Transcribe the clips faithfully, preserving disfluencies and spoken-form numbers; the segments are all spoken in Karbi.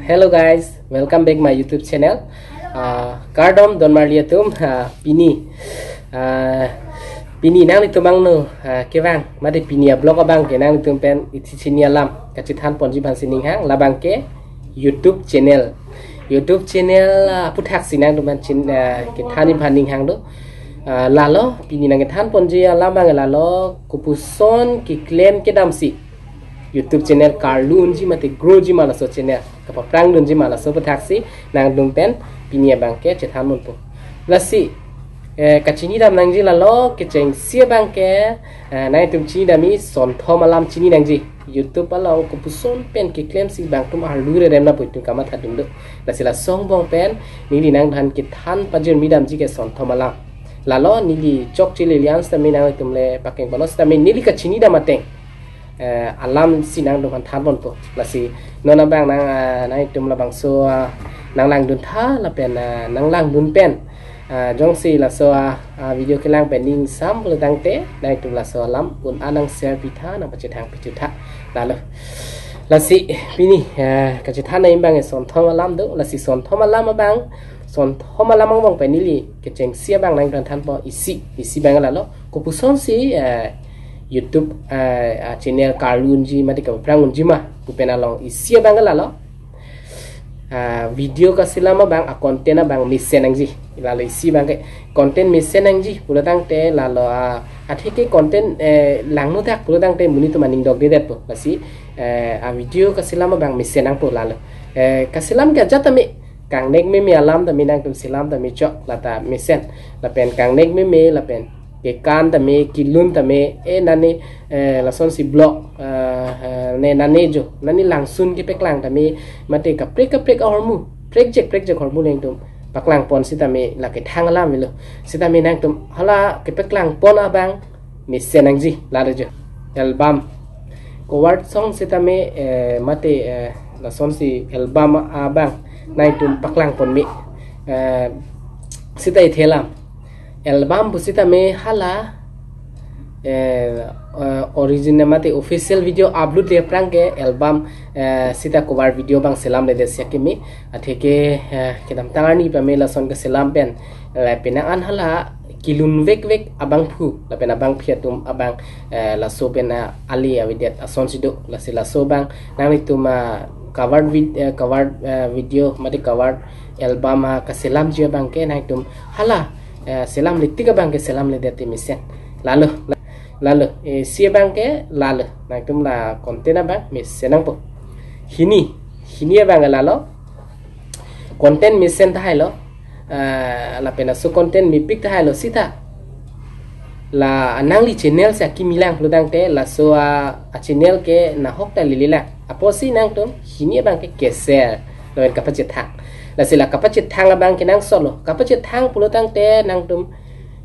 Hello guys, welcome back my YouTube channel. Uh, kardom donmarli atum, uh, pini. Uh, pini nanglitum angno, uh, kevang, mate pini a-vlog abang ke nanglitum pen isi chini alam kachethan ponji aphan si ning hang, labang ke YouTube channel. YouTube channel, uh, aputhaksi nangtum aphan chin, uh, kethanji aphan ning hang do. Uh, lalo, pini nangkethan ponji alam abang lalo, kopuson keklem kedamsi YouTube channel karlu unji mate grow ji ma laso channel, kapaphrang dunji ma laso aputhaksi nangtum pen pini abang ke chethan ponpo. Lasi, eh, kachinidam nangji lalo, kechengsi abang ke, eh, nangtum chinidamji sonthom alam chini nangji. YouTube along kopuson pen keklemsi bangtum arlu rerem na pu itum kamatha dun do. Lasi laso angbong pen neli nangphan kethan pajirmi damji ke sonthom alam. Lalo neli chokche lilian sitame nangtum le pakeng panos sitame neli kachinidam ateng, eh, alam si nangtum aphan than ponpo. Lasi non abang nang, eh, nangtum labangso, ah, nanglangdun tha lapen, ah, nanglangdun pen, ah, jongsi laso, ah, ah, video kelang pen ning sam pulo tangte nangtum laso alam un-an nang-share pitha, nangpachethang pithu tha. Lalo. Lasi pini, eh, kachethan nangji abang sonthom alam do. Lasi sonthom alam abang, sonthom alam angbong pen neli kechengsi abang nangtum aphan thanpo isi, isi abang lalo. Kopusonsi, eh, YouTube, eh, ah, channel karlu unji mate kapaphrang unji ma pu pen along isi abang lalo. Ah, video kaselam abang, a-content abang mesen nangji. Lalo isi abang ke content mesen nangji pulo tangte lalo, ah, atheke content, eh, langno dak pulo tangte monit atum aning dokdedetpo. Lasi, eh, a-video kaselam abang mesen nangpo lalo. Eh, kaselam ke ajat tame, kangnek meme alam tame nangtum selam tame chok lata mesen. Lapen kangnek meme lapen kekan tame, kelun tame, eh, nani, eh, lasonsi vlog, eh, eh, ne nani jo, nani langsun kepaklang tame, mate kaprek kaprek ahormu, prekjek prekjek ahormu nangtum paklang pon sitame lake thang alam avelo. Sitame nangtum hala kepaklang pon abang mesen nangji, lalo jo. Album, cover song sitame, eh, mate, eh, lasonsi album abang nangtum paklang pon me, eh, sita ithelam. Album pu sitame hala, eh, eh, original mate official video upload le aphrang ke album, eh, sita cover video abang selamledet si akeme. Atheke, eh, kedamtang arni pame lason keselam pen, eh, penang an hala kelun vekvek abangphu lapen abangpi atum abang, eh, laso pen, eh, ale avedet asonsi do. Lasi laso abang nanglitum, ah, cover vid-, eh, cover, eh, video mate cover album, ah, kaselamji abang ke nangtum hala, eh, selamle tik abang ke selamledet mesen. Lalo, lalo, eh, isi abang ke lalo. Nangtum la content abang mesen nangpo. Hini, hini abang lalo. Content mesen tahai lo. Ah, lapen laso content mepik tahai lo sita. La nangli channel si akimi lang pulo tangte laso a, a-channel ke nahok ta lele lang. Apotsi nangtum hini abang ke ke-share lapen kapachethang. Lasi la kapachethang abang ke nangsot lo. Kapachethang pulo tangte nangtum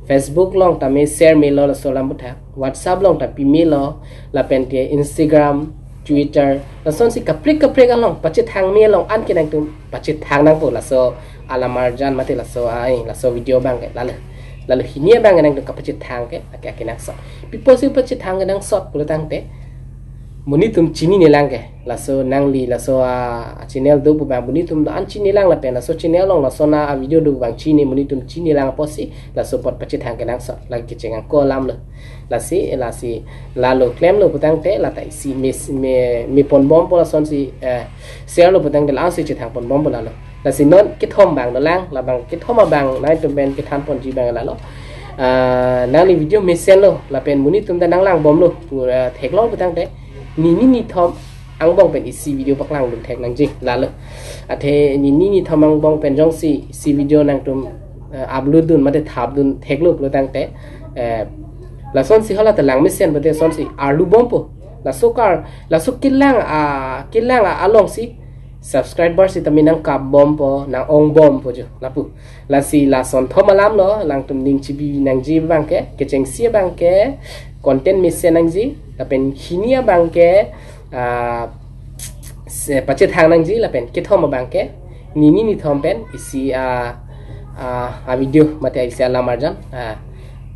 Facebook along tame share melo laso alam aputhak. WhatsApp along ta pimelo, lapen ke Instagram, Twitter, lasonsi kaprek kaprek along pachethang me along an ke nangtum pachethang nangpo laso alam arjan mate laso ai, laso video abang ke lalo. Lalo hini abang ke nangtum kapachethang ke, ake ake nangsot. Pi apotsi pachethang ke nangsot pulo tangte, monit atum chinine lang ke. Laso nangli laso a, a-channel do pu abang monit atum do an chini lang lapen laso channel along laso na a-video do pu abang chini, monit atum chini lang apotsi laso apot pachethang ke nangsot, lake kecheng ako alam lo. Lasi, lasi, lalo klemlo pu tangte, lata isi me, me, me ponbompo lasonsi, eh, share lo pu tangte, la-ansi chethang ponbompo lalo. Lasi non kethom abang dolang, labang kethom abang nangtum pen kethan ponji abang lalo. Ah, nangli video mesenlo, lapen monit atum ta nanglangbomlo, pura theklong pu tangte, nini nithom angbong pen isi video paklangdun thek nangji, lalo. Athe nini nithom angbong pen jongsi isi video nangtum, eh, upload dun mate thapdun theklo pulo tangte, eh, lasonsi hala ta lang mesen pute sonsi arlu bompo. Laso kar, laso kelang a, kelang a alongsi subscriber sitame nangkap bompo, nang-ong bompo jo, lapu. Lasi la sonthom alam lo, nangtum ning chibi nangji abang ke, kechengsi abang ke, content mesen nangji, lapen hini abang ke, ah, se pachethang nangji, lapen kethom abang ke, nini nithom pen isi a, a, a-video mate isi alam arjan, ah,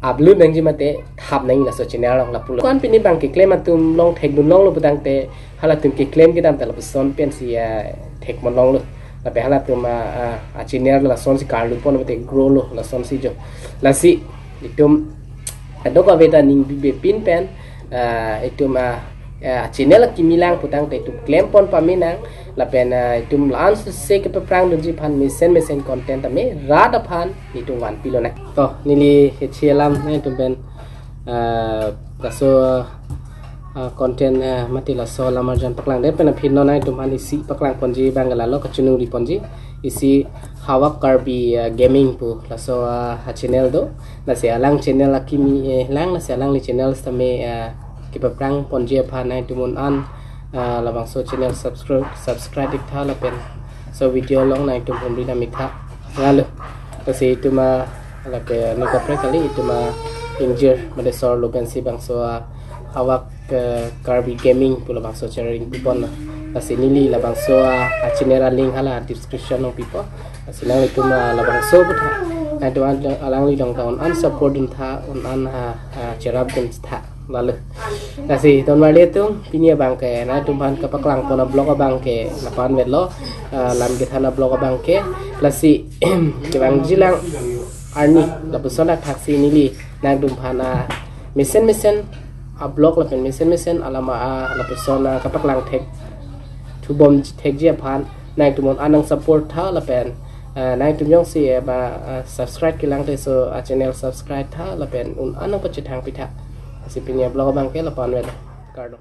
upload nangji mate thap nang laso channel along lapulo. Ko-an pini bang keklem atum long thekdun longlo putangte halatum keklem kedam ta lapuson pensi, ah, thekdun longlo. Lapen halatum, ah, ah, ah, channel lasonsi karlu pon mate grow lo lasonsi jo. Lasi itum adok ave ta ning bibepin pen, ah, itum, ah, ah, channel akimi lang putangte itum klem pon pame nang lapen, ah, itum la-an suse kepaprang dunji aphan mesen mesen content tame rat aphan itum vanpi lonang. To, neli kechi alam nangtum pen, ah, laso, ah, content, ah, mate laso alam arjan paklang det pen aphi non nangtum aphan isi paklang ponji bang lalo kachiningri ponji isi Hawak Karbi, ah, Gaming pu laso, ah, channel do. Lasi alang channel akimi, eh, lang lasi alangli channel tame, ah, kepaprang ponji aphan nangtum un-an, ah, labangso channel subscribe, subscribe iktha lapen so video along nangtum humri dam iktha. Lalo. Lasi itum, ah, lapen ni kaprek kali itum, ah, ingjir mate sorlo pensi bangso, ah, Hawak, ah, Karbi Gaming pu labangso channel ringpon na. Lasi neli labangso, ah, channel alink hala description along pipo. Lasi nangtum, ah, labangso putha. Nangtum alangli dong ta un-an support duntha, un-an, ah, ah, cherap duntha. Lalo. Lasi ton marli atum pini abangke nangtum aphan kapaklang pon a-vlog abangke lapu-an vetlo, ah, lam kethan a-vlog abangke. Lasi kevangji lang arni lapuson thaksi neli nangtum aphan, ah, mesen mesen a-vlog lapen mesen mesen alam, ah, lapuson, ah, kapaklang thek thubom thekji aphan nangtum un-an nang support tha lapen, ah, nangtum jongsi, eh, ba, ah, subscribe kelang te so, ah, channel subscribe tha lapen un-an nang pachethang pitha. Lasi pini a-vlog abangke lapu-an vet. Kardom.